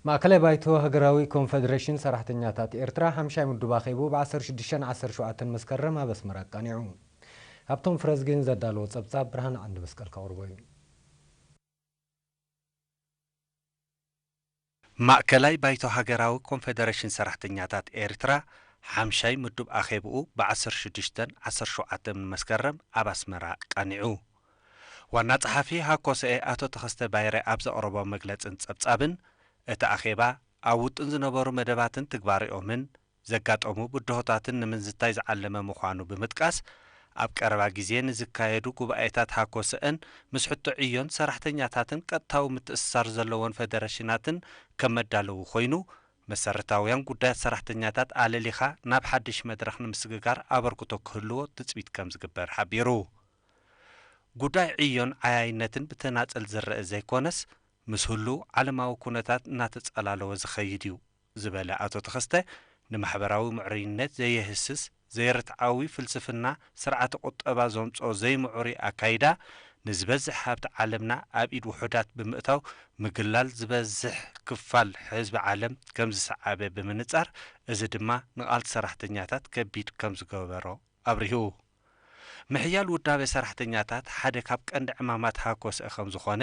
ማእከላይ ባይቶ ሃገራዊ ኮንፈደሬሽን ሰራሕተኛታት ኤርትራ ሓምሻይ ምዱብ ኣኼቡ ብ ዓሰርተ ሽዱሽተን ዓሰርተ ሸውዓተን መስከረም ኣብ ኣስመራ ኣቃኒዑ። ሃብቶም ፍረዝጊን ዘዳለዎ ጸብጻብ ብርሃን ዓንዲ መስቀል ከቕርቦ እዩ። ማእከላይ ባይቶ ሃገራዊ ኮንፈደሬሽን ሰራሕተኛታት ኤርትራ ሓምሻይ ምዱብ ኣኼብኡ ብ ዓሰርተ ሽዱሽተን ዓሰርተ ሸውዓተን መስከረም ኣብ ኣስመራ ቃኒዑ። ዋና ጸሓፊ ሃኮሰኤ ኣቶ ተኸስተ ባይረ ኣብ ዘቕረቦ መግለጽን ጸብጻብን፣ እቲ ኣኼባ ኣብ ውጥን ዝነበሩ መደባትን ትግባሬኦምን ዘጋጠሙ ብድሆታትን ንምዝታይ ዝዓለመ ምዃኑ ብምጥቃስ፣ ኣብ ቀረባ ግዜ ንዝካየዱ ጉባኤታት ሃኮሰኤን ምስ ሕቶ ዕዮን ሰራሕተኛታትን ቀጥታዊ ምትእስሳር ዘለወን ፈደረሽናትን ከም መዳለዊ ኮይኑ፣ መሰረታውያን ጉዳያት ሰራሕተኛታት ኣለሊኻ ናብ ሓድሽ መድረኽ ንምስግጋር ኣበርክቶ ክህልዎ ትጽቢት ከም ዝግበር ሓቢሩ። ጉዳይ ዕዮን ዓያይነትን ብተናጸል ዝረአ ዘይኮነስ፣ ምስ ህሉው ዓለማዊ ኩነታት እናተጸላለወ ዝኸይድ እዩ ዝበለ ኣቶ ተኸስተ፣ ንማሕበራዊ ምዕሩይነት ዘየህስስ ዘይርትዓዊ ፍልስፍና ስርዓተ ቁጠባ ዘምጽኦ ዘይምዕሩይ ኣካይዳ፣ ንዝበዝሕ ሃብቲ ዓለምና ኣብ ኢድ ውሑዳት ብምእታው፣ ምግላል ዝበዝሕ ክፋል ህዝቢ ዓለም ከም ዝሰዓበ ብምንጻር፣ እዚ ድማ ንቓልሲ ሰራሕተኛታት ከቢድ ከም ዝገበሮ ኣብሪሁ። ምሕያል ውዳበ ሰራሕተኛታት ሓደ ካብ ቀንዲ ዕማማት ሃኮሰኤ ከም ዝኾነ፣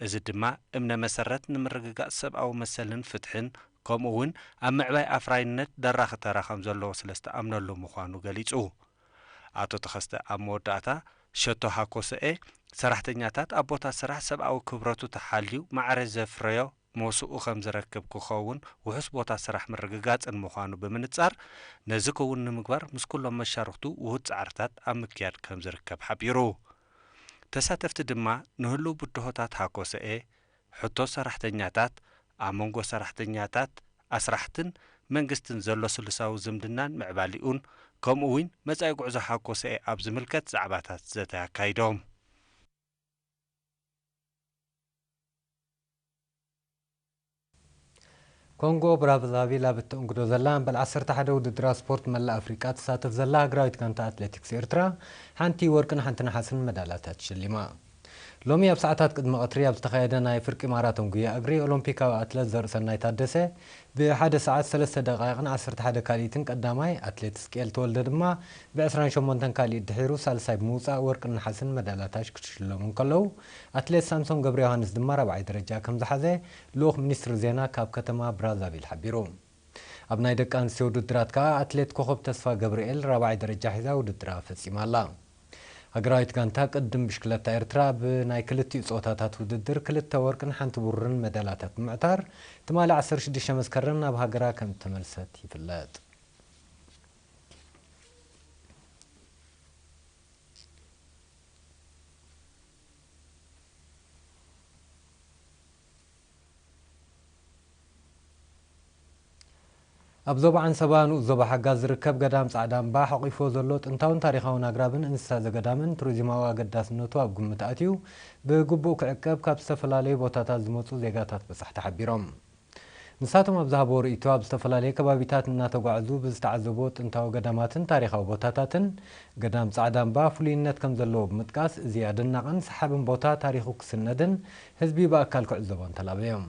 እዚ ድማ እምነ መሰረት ንምርግጋጽ ሰብኣዊ መሰልን ፍትሕን፣ ከምኡ እውን ኣብ ምዕባይ ኣፍራይነት ደራኺ ተራ ከም ዘለዎ ስለ ዝተኣምነሉ ምዃኑ ገሊጹ። ኣቶ ተኸስተ ኣብ መወዳእታ፣ ሸቶ ሃኮሰኤ፣ ሰራሕተኛታት ኣብ ቦታ ስራሕ ሰብኣዊ ክብረቱ ተሓልዩ ማዕረ ዘፍረዮ ሞስኡ ከም ዝረክብ ክኸውን ውሑስ ቦታ ስራሕ ምርግጋጽን ምዃኑ ብምንጻር፣ ነዚ ክውን ንምግባር ምስ ኩሎም መሻርኽቱ ውሁድ ጻዕርታት ኣብ ምክያድ ከም ዝርከብ ሓቢሩ። ተሳተፍቲ ድማ ንህሉው ብድሆታት ሃኮሰኤ፣ ሕቶ ሰራሕተኛታት፣ ኣብ መንጎ ሰራሕተኛታት፣ ኣስራሕትን መንግስትን ዘሎ ስሉሳዊ ዝምድናን ምዕባሊኡን፣ ከምኡ እውን መጻኢ ጉዕዞ ሃኮሰኤ ኣብ ዝምልከት ዛዕባታት ዘተ ኣካይዶም። ኮንጎ ብራዛቪል ኣብ እተእንግዶ ዘላ፣ በል ዓሰርተ ሓደ ውድድራት ስፖርት መላእ ኣፍሪቃ ትሳተፍ ዘላ ሃገራዊት ጋንታ ኣትሌቲክስ ኤርትራ፣ ሓንቲ ወርቅን ሓንቲ ነሓስን መዳልያታት ተሸሊማ። ሎሚ ኣብ ሰዓታት ቅድሚ ቀትሪ ኣብ ዝተኻየደ ናይ ፍርቂ ማራቶን ጉያ እግሪ፣ ኦሎምፒካዊ ኣትለት ዘርእሰናይ ታደሰ ብሓደ ሰዓት ሰለስተ ደቃይቕን ዓሰርተ ሓደ ካልኢትን ቀዳማይ፣ ኣትሌት እስቅኤል ተወልደ ድማ ብዕስራን ሸሞንተን ካልኢት ድሒሩ ሳልሳይ ብምውጻእ፣ ወርቅን ነሓስን መዳልያታት ክሽለሙ እንከለዉ፣ ኣትሌት ሳምሶን ገብረ ዮሃንስ ድማ ራብዓይ ደረጃ ከም ዝሓዘ ልኡኽ ሚኒስትሪ ዜና ካብ ከተማ ብራዛቪል ሓቢሩ። ኣብ ናይ ደቂ ኣንስትዮ ውድድራት ከኣ ኣትሌት ኮኸብ ተስፋ ገብርኤል ራብዓይ ደረጃ ሒዛ ውድድራ ፈጺማ ኣላ። ሃገራዊት ጋንታ ቅድድም ብሽክለታ ኤርትራ ብናይ ክልቲኡ ጾታታት ውድድር ክልተ ወርቅን ሓንቲ ብሩርን መዳልያታት ብምዕታር፣ ትማሊ ዓሰርተ ሽዱሽተ መስከረም ናብ ሃገራ ከም እተመልሰት ይፍለጥ። ኣብ ዞባ ዓንሰባ ንኡስ ዞባ ሓጋዝ ዝርከብ ገዳም ጻዕዳ እምባ ሓቒፍዎ ዘሎ ጥንታውን ታሪኻውን ኣግራብን እንስሳ ዘገዳምን ቱሪዝማዊ ኣገዳስነቱ ኣብ ግምት ኣትዩ ብግቡእ ክዕቀብ ካብ ዝተፈላለዩ ቦታታት ዝመጹ ዜጋታት በጻሕቲ ሓቢሮም። ንሳቶም ኣብ ዝሃብዎ ርእይቶ፣ ኣብ ዝተፈላለዩ ከባቢታት እናተጓዕዙ ብዝተዓዘብዎ ጥንታዊ ገዳማትን ታሪኻዊ ቦታታትን ገዳም ጻዕዳ እምባ ፍሉይነት ከም ዘለዎ ብምጥቃስ፣ እዚ ኣደናቕን ሰሓብን ቦታ ታሪኹ ክስነድን ህዝቢ ብኣካል ክዕዘቦን ተላበዮም።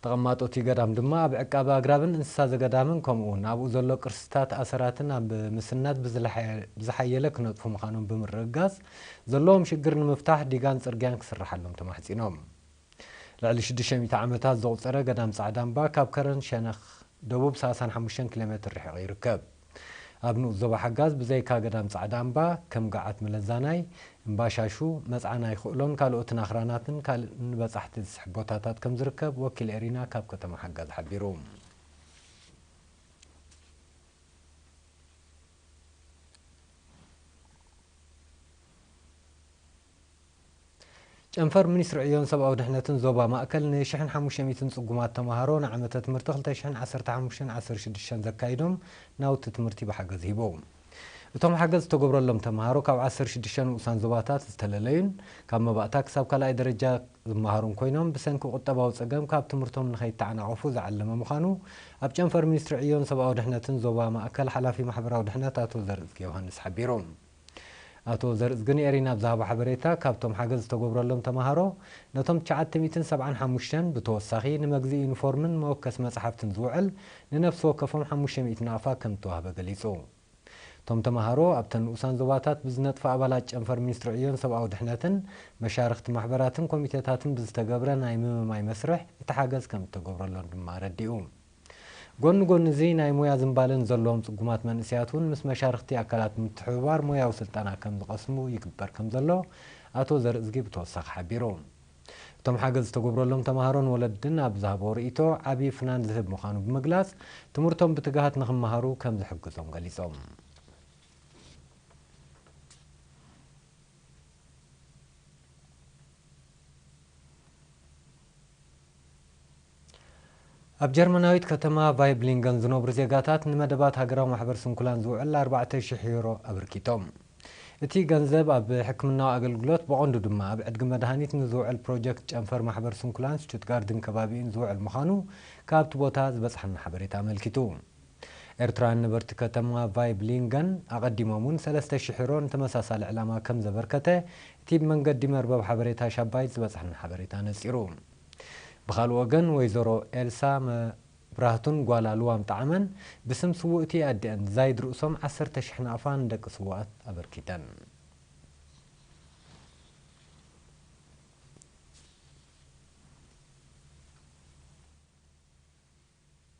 ተቐማጦ እቲ ገዳም ድማ ኣብ ዕቃበ ኣግራብን እንስሳ ዘገዳምን ከምኡ እውን ኣብኡ ዘሎ ቅርስታት ኣሰራትን ኣብ ምስናድ ብዝለሓየ-፣ ብዝሓየለ ክነጥፉ ምዃኖም ብምርግጋጽ ዘለዎም ሽግር ንምፍታሕ ዲጋን ጽርግያን ክስርሓሎም ተማሕጺኖም። ልዕሊ ሽዱሽተ ሚእቲ ዓመታት ዘቑጸረ ገዳም ጻዕዳ እምባ ካብ ከረን ሸነኽ ደቡብ ሰላሳን ሓሙሽተን ኪሎ ሜትር ርሒቑ ይርከብ። ኣብ ንኡስ ዞባ ሓጋዝ ብዘይካ ገዳም ጻዕዳ እምባ ከም ገዓት መለዛናይ፣ እምባ ሻሹ፣ መጽዓናይ ክእሎን ካልኦትን ኣኽራናትን ካልእ ንበጻሕቲ ዝስሕብ ቦታታት ከም ዝርከብ ወኪል ኤሪና ካብ ከተማ ሓጋዝ ሓቢሩ። ጨንፈር ሚኒስትሪ ዕዮን ሰብኣዊ ድሕነትን ዞባ ማእከል ንሽሕን ሓሙሽተ ሚእትን ጽጉማት ተምሃሮ ንዓመተ ትምህርቲ ክልተ ሽሕን ዓሰርተ ሓሙሽተን ዓሰርተ ሽዱሽተን ዘካይዶም ናውቲ ትምህርቲ ብሓገዝ ሂቡ። እቶም ሓገዝ ዝተገብረሎም ተምሃሮ ካብ ዓሰርተ ሽዱሽተ ንኡሳን ዞባታት ዝተለለዩን ካብ መባእታ ክሳብ ካልኣይ ደረጃ ዝመሃሩን ኮይኖም፣ ብሰንኪ ቁጠባዊ ጸገም ካብ ትምህርቶም ንኸይተዓናቐፉ ዝዓለመ ምዃኑ ኣብ ጨንፈር ሚኒስትሪ ዕዮን ሰብኣዊ ድሕነትን ዞባ ማእከል ሓላፊ ማሕበራዊ ድሕነት ኣቶ ዘርእዝጊ ዮሃንስ ሓቢሩ። ኣቶ ዘርእዝጊ ንኤሪና ኣብ ዝሃቦ ሓበሬታ፣ ካብቶም ሓገዝ ዝተገብረሎም ተምሃሮ፣ ነቶም ትሽዓተ ሚእትን ሰብዓን ሓሙሽተን ብተወሳኺ ንመግዝኢ ዩኒፎርምን መወከሲ መጽሓፍትን ዝውዕል ንነፍሲ ወከፎም ሓሙሽተ ሚእቲ ናቕፋ ከም ዝተዋህበ ገሊጹ። እቶም ተምሃሮ ኣብተን ንኡሳን ዞባታት ብዝነጥፋ ኣባላት ጨንፈር ሚኒስትሪ ዕዮን ሰብኣዊ ድሕነትን መሻርኽቲ ማሕበራትን ኮሚቴታትን ብዝተገብረ ናይ ምምማይ መስርሕ እቲ ሓገዝ ከም እተገብረሎም ድማ ኣረዲኡ። ጎኒ ጎኒ እዚ ናይ ሞያ ዝንባለን ዘለዎም ጽጉማት መንእሰያት እውን ምስ መሻርኽቲ ኣካላት ምትሕብባር ሞያዊ ስልጠና ከም ዝቐስሙ ይግበር ከም ዘሎ ኣቶ ዘርእዝጊ ብተወሳኺ ሓቢሩ። እቶም ሓገዝ ዝተገብረሎም ተምሃሮን ወለድን ኣብ ዝሃቦ ርእይቶ ዓብዪ ፍናን ዝህብ ምዃኑ ብምግላጽ፣ ትምህርቶም ብትግሃት ንኽመሃሩ ከም ዝሕግዞም ገሊጾም። ኣብ ጀርመናዊት ከተማ ቫይብሊንገን ዝነብሩ ዜጋታት ንመደባት ሃገራዊ ማሕበር ስንኩላን ዝውዕል ኣርባዕተ ሽሕ ዩሮ ኣበርኪቶም። እቲ ገንዘብ ኣብ ሕክምናዊ ኣገልግሎት፣ ብቐንዱ ድማ ኣብ ዕድጊ መድሃኒት ንዝውዕል ፕሮጀክት ጨንፈር ማሕበር ስንኩላን ሽቱትጋርድን ከባቢኡን ዝውዕል ምዃኑ ካብቲ ቦታ ዝበጽሓና ሓበሬታ ኣመልኪቱ። ኤርትራውያን ነበርቲ ከተማ ቫይብሊንገን ኣቐዲሞም እውን ሰለስተ ሽሕ ዩሮ ንተመሳሳሊ ዕላማ ከም ዘበርከተ እቲ ብመንገዲ መርበብ ሓበሬታ ሻባይት ዝበጽሓና ሓበሬታ ነጺሩ። ብኻልእ ወገን፣ ወይዘሮ ኤልሳ መብራህቱን ጓላ ልዋም ጣዕመን ብስም ስውእቲ ኣዲኣን ዛይድ ርእሶም ዓሰርተ ሽሕ ናቕፋ ንደቂ ስውኣት ኣበርኪተን።